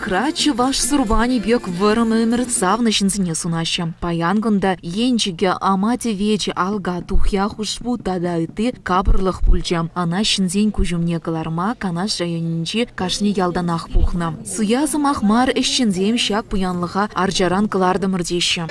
Уявлӑхра чӑваш сурпанӗ пек вӑрӑм ӗмӗр савнӑ ҫынсене сунаҫҫӗ. Паян кунта енчӗкӗ, ама тевечӗ, алка, тухья, хушпу тата ытти капӑрлӑх пулчӗ. Ӑна ҫынсен куҫ умне кӑларма Канаш районӗнчи кашни ялтанах пухнӑ. Суя сӑмах мар ӗҫченсем ҫак пуянлӑха арчаран кӑлартӑмӑр теҫҫӗ.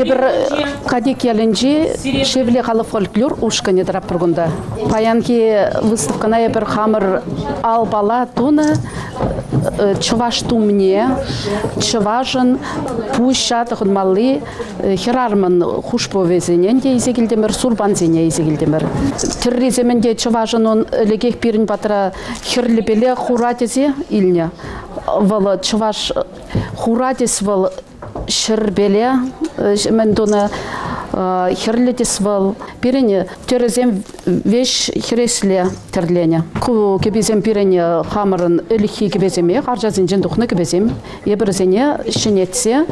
Эпир Катек ялӗнчи Шевле халӑх фольклор ушкӑнӗ тӑратпӑр кунта. Паянхи выставкӑна эпир хамӑр алпала тунӑ чӑваш тумне, чӑвашӑн пуҫа тӑхӑнмалли хӗрарӑмӑн хушпӑвӗсене те илсе килтӗмӗр, сурпансене илсе килтӗмӗр. Тӗррисем ӗнтӗ чӑвашӑн ун ӗлӗкех пирӗн патра хӗрлӗпеле хура тесе илнӗ. Вӑл чӑваш хура тӗс вӑл ҫӗрпеле мӗн тунӑ хӗрлӗ тӗс вӑл. Пирӗн тӗрӗсем веҫ хӗресле тӗрленӗ. Ку кӗпесем пирӗн хамӑрӑн ӗлӗкхи кӗпесемех, арчасенчен тухнӑ кӗпесем. Эпир вӗсене ҫӗнетсе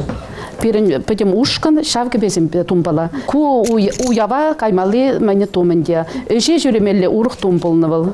пирӗн пӗтӗм ушкӑн ҫав кӗпесемпе тумпала. Ку уява каймалли мӗн тум ӗнтӗ. Ӗҫе ҫӳремелле урӑх тум пулнӑ вӑл.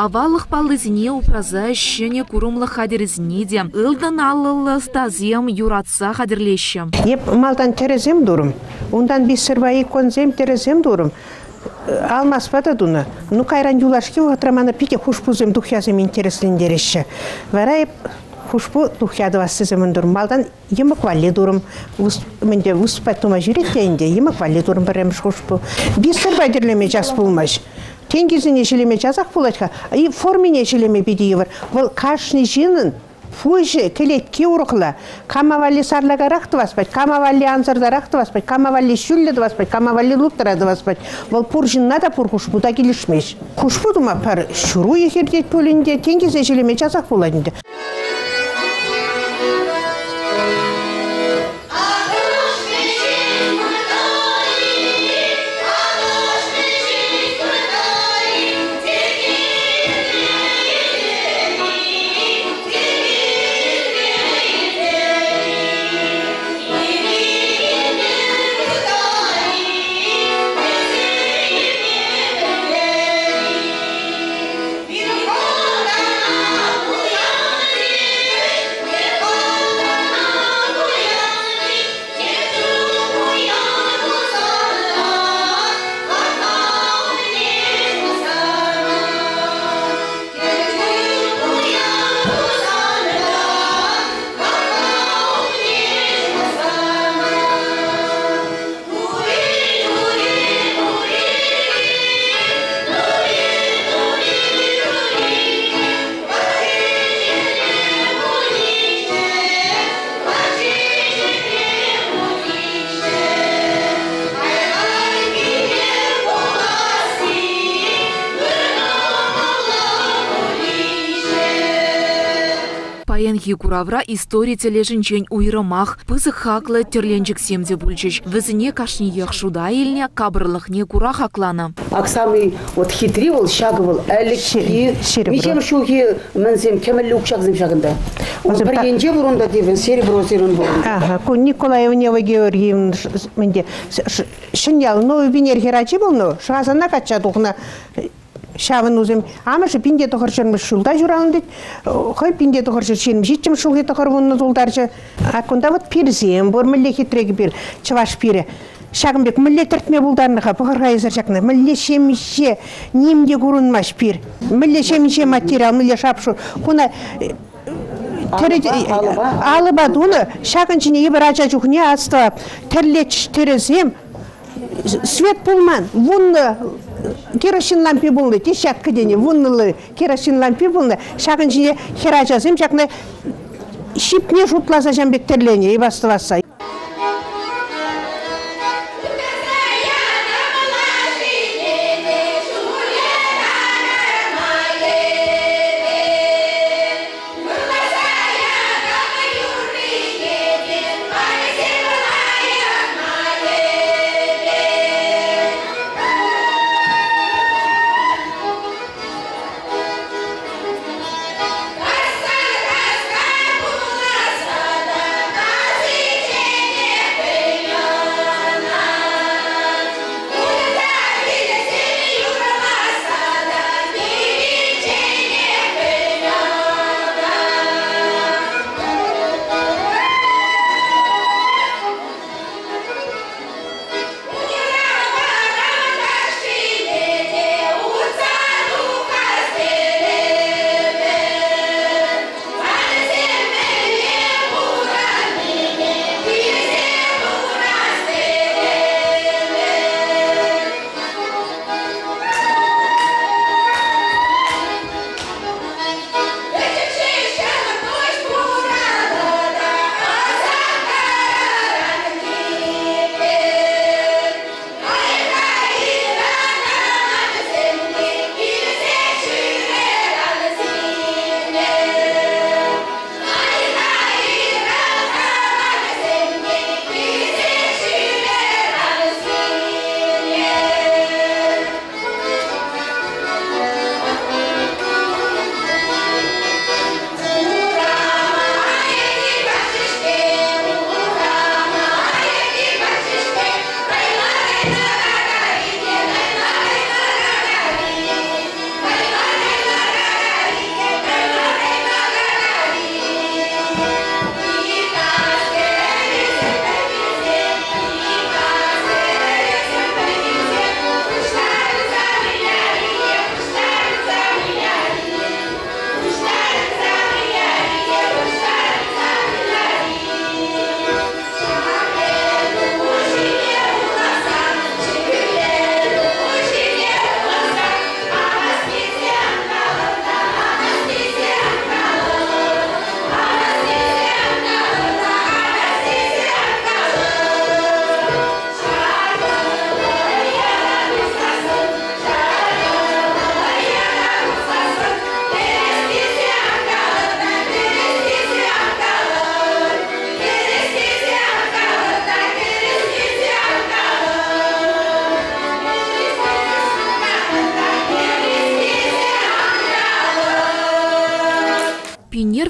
Аваллӑх паллисене упраса ҫӗнӗ курӑмлӑх хатӗрӗсене те ылтӑн алӑллӑ ӑстасем юратса хатӗрлеҫҫӗ. Эп малтан тӗрӗсем турӑм. Унтан бисерпа иконсем, тӗрӗсем турӑм. Алмазпа та тунӑ. Ну, кайран юлашки вӑхӑтра мана питӗ хушпусем, тухьясем интереслентереҫҫӗ. Вара эп хушпу тухья тӑвас тесе мӗн турӑм. Малтан йӑмӑк валли турӑм. Мӗнте выступать тума ҫӳрет те ӗнтӗ, йӑмӑк валли турӑм пӗрремӗш хушпу. Бисерпа тӗрлеме час пулмасть. Тенкисене ҫӗлеме часах пулать-ха. И формине ҫӗлеме питӗ йывӑр. Вӑл кашни ҫыннӑн пуҫӗ, кӗлетки урӑхла. Кама валли сарлакарах тӑвас пать, кама валли ансӑртарах тӑвас пать, кама валли ҫӳллӗ тӑвас пать, кама валли луптӑра тӑвас пать. Вӑл пур ҫынна та пур хушпу та килӗшмест. Хушпу тума пӗр ҫур уйӑх иртет пулин те, тенкӗсе ҫӗлеме часах пулать ӗнтӗ. Паянхи куравра истори тӗлӗшӗнчен уйрӑмах пысӑк хаклӑ тӗрленчӗксем те пулчӗҫ. Вӗсене кашниех шута илнӗ, капӑрлӑхне кура хакланӑ. Ак самый вот хитри вӑл, ҫакӑ вӑл ӗлӗкхи миҫем ҫулхи мӗнсем кӗмӗллӗ укҫасем ҫакӑнта. Пӗр енче пур унта тепӗр серебро сирӗн пур. Ага, ку Николаевнева Георгиевна мӗнте Ҫӗньял Новый Пинер хӗрачи пулнӑ, Шӑхасана качча тухнӑ. Ҫавӑн усем амӑшӗ 1940 ҫулта ҫуралнӑ тет, хӑй 1927 ҫулхи 90 тултарчӗ. А кунта вот пирсем пур, мӗнле хитре пир, чӑваш пирӗ. Ҫакӑн пек мӗнле тӗртме пултарнӑ-ха, пӑхӑр-ха эсӗр ҫакна, мӗнле ҫемҫе, ним те курӑнмасть пир. Мӗнле ҫемҫе материал, мӗнле шап-шур. Куна алӑпа тунӑ, ҫакӑн ҫине эпир ача чухне астӑвап, тӗрлетчӗҫ тӗрӗсем, свет пулман, вуннӑ керосин лампи пулнӑ, десятка тенӗ, вуннӑллӑ керосин лампи пулнӑ. Ҫакӑн ҫине хӗрачасем ҫакна ҫипне шутласа ҫам пек тӗрленӗ, ивас тӑвасса.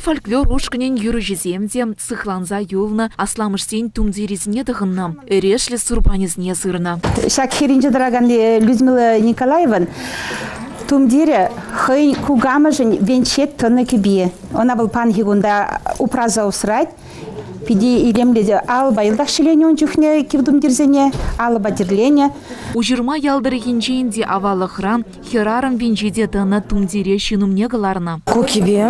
фольклор ушкӑнӗн юрӑҫисем те сыхланса юлнӑ асламӑшсен тумтирӗсене тӑхӑннӑ, эрешлӗ сурпанӗсене сырнӑ. Ҫак хӗрринче тӑракан Людмила Николаеван тумтирӗ хӑйӗн кукамӑшӗн венчет тӑнӑ кӗпи. Ӑна вӑл панхи кунта упраса усрать. Питӗ илемлӗ те алӑпа йӑлтах ҫӗленӗ ун чухне кив тумтирсене, алӑпа тӗрленӗ. Уҫырма ял тӑрӑхӗнчен те аваллӑхра хӗрарӑм венчете тӑнӑ тумтире ҫын умне кӑларнӑ. Ку кӗпе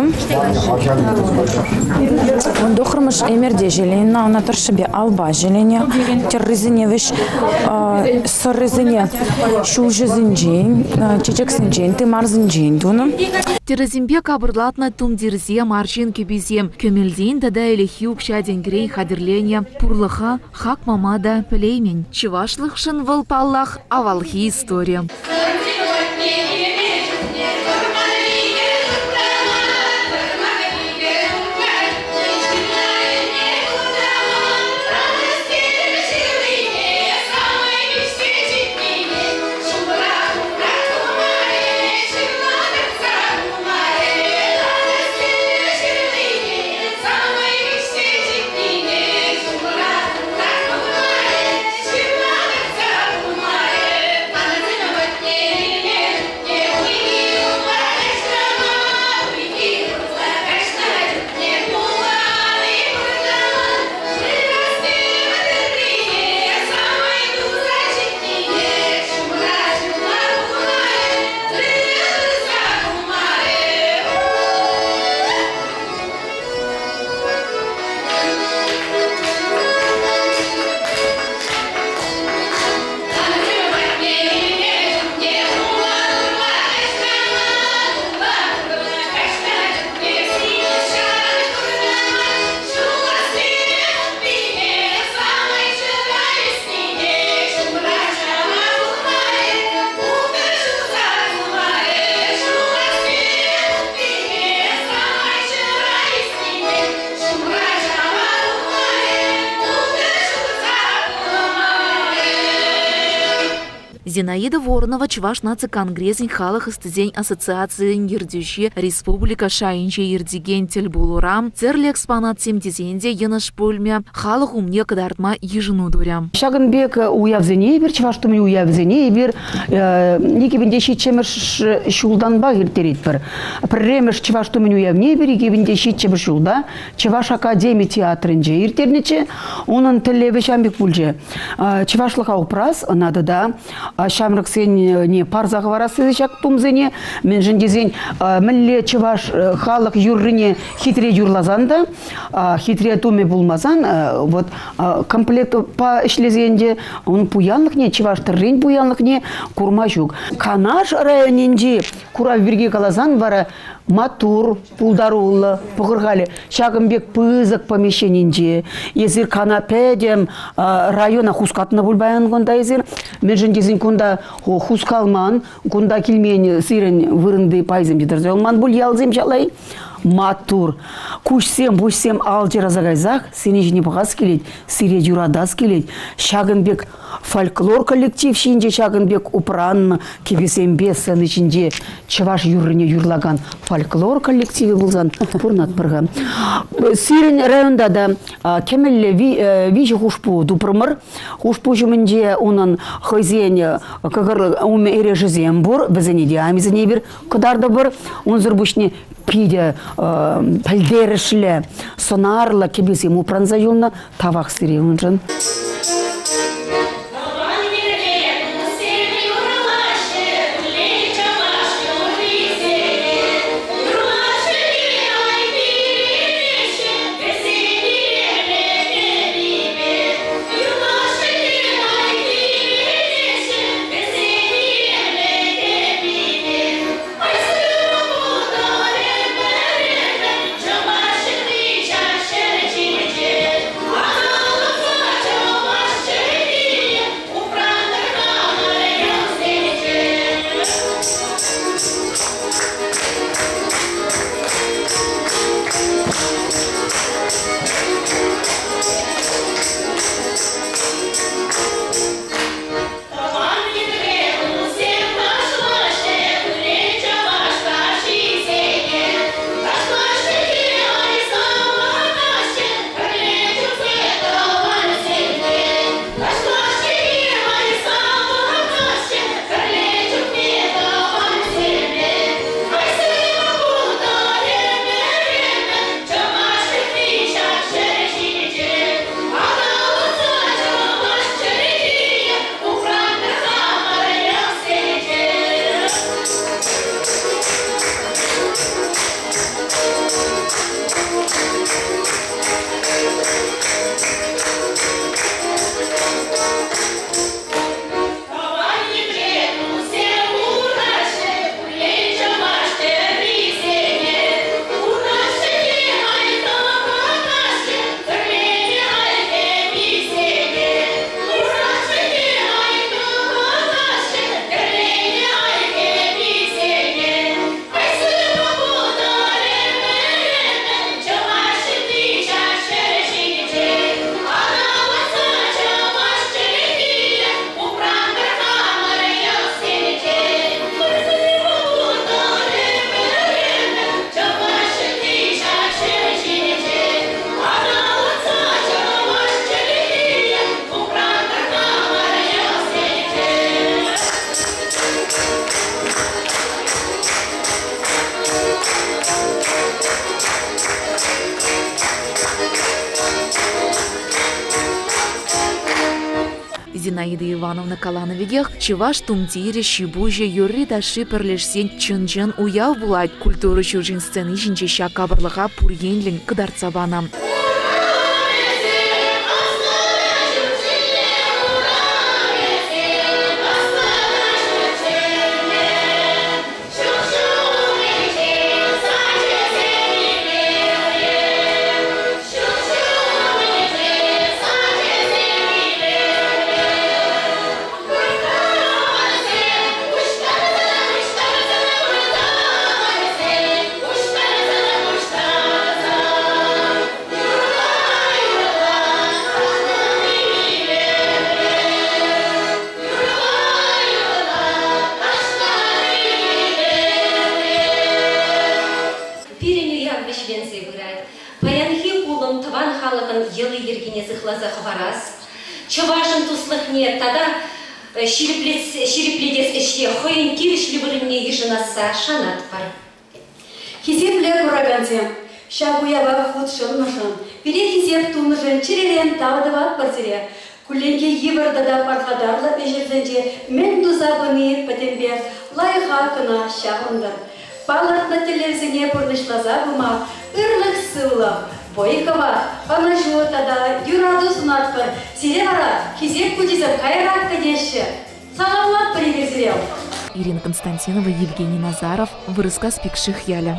вунтӑххӑрмӗш ӗмӗрте ҫӗленӗ, ӑна тӑршшӗпе алпа ҫӗленӗ. Тӗррисене вӗҫ сӑррисене ҫулҫӑсенчен, чечексенчен, тымарсенчен тунӑ. Тӗрӗсемпе капӑрлатнӑ тумтирсем, арҫын кӗписем, кӗмӗлтен тата ӗлӗкхи укҫа-тенкӗрен хатӗрленӗ пурлӑха хак пама та пӗлеймӗн. Чӑвашлӑхшӑн вӑл, паллах, авалхи истори. Зинаида Воронова Чӑваш наци конгресӗн халӑх ӑстисен ассоциацийӗн ертӳҫи республика шайӗнче иртекен тӗлпулура тӗрлӗ экспонатсем тесен те йӑнӑш пулмӗ, халӑх умне кӑтартма йышӑну турӗ. Ҫакӑн пек уявсене эпир, чӑваш тумӗн уявӗсене эпир 2007-мӗш ҫултанпах ирттеретпӗр. Пӗрремӗш чӑваш тумӗн уявне эпир 2007-мӗш ҫулта Чӑваш академи театрӗнче ирттернӗччӗ. Унӑн тӗллевӗ ҫавӑн пек пулчӗ. Чӑвашлӑха упрас, ӑна тата ҫамрӑксене парса хӑварас тесе ҫак тумсене, мӗншӗн тесен мӗнле чӑваш халӑх юррине хитре юрласан та, хитре тумӗ пулмасан, вот комплектпа ӗҫлесен те ун пуянлӑхне, чӑваш тӗррин пуянлӑхне курма ҫук. Канаш районӗнчи курав пирки каласан вара маттур, пултаруллӑ, пӑхӑр-халӗ ҫакӑн пек пысӑк помещенинче эсир кана пӗтӗм района хускатнӑ пуль паян кунта эсир. Мӗншӗн тесен кунта хускалман, кунта килмен сирӗн вырӑнти пайсем те тӑрса юлман пуль ялсем ҫалай. Маттур. Куҫсем, пуҫсем алчӑраса кайсах сине ҫине пӑхас килет, сире юратас килет. Ҫакӑн пек фольклор коллектив ҫинче ҫакӑн пек упраннӑ кӗпесемпе сцена ҫинче чӑваш юррине юрлакан фольклор коллективӗ пулсан пурӑнатпӑр-ха. Сирӗн районта та кӗмӗллӗ виҫӗ хушпу тупрӑмӑр. Хушпу ҫумӗнче унӑн хӑйсен кӑкӑр умӗ эрешӗсем пур, вӗсене те амисене эпир кӑтартӑпӑр. Унсӑр пуҫне питӗ пӗлтерӗшлӗ, сӑнарлӑ кӗпесем упранса юлнӑ. Тавах сире уншӑн. Зинаида Ивановна каланӑ пекех, чӑваш тумтирӗ, ҫи-пуҫӗ, юрри-ташши пӗрлешсен чӑн-чӑн уяв пулать. Культура ҫурчӗн сцени ҫинче ҫак капӑрлӑха пур енлӗн кӑтартса панӑ. Пирӗн уяв вӗҫленсе пырать. Паянхи пулӑм тӑван халӑхӑн йӑли-йӗркине сыхласа хӑварас, чӑвашӑн туслӑхне тата ҫирӗплетес ӗҫре хӑйӗн тивӗҫлӗ вырӑнне йышӑнасса шанатпӑр. Хисеплӗ куракансем, ҫак уява хутшӑннӑшӑн, пире хисеп тунӑшӑн чӗререн тав тӑватпӑр сире. Кулленхи йывӑр тата пархатарлӑ ӗҫӗрсенче мӗн туса пыни пӗтӗмпех лайӑха кӑна ҫаврӑнтӑр. Палӑртнӑ тӗллевсене пурнӑҫласа пыма ырлӑх-сывлӑх, вӑй-хӑват, ӑнӑҫу тата юрату сунатпӑр. Сире вара хисеп хучӗсем кайрах кӗтеҫҫӗ. Саламлатпӑр эпир сире! Ирина Константинова, Евгений Назаров, Вырӑскас Пикших ялӗ.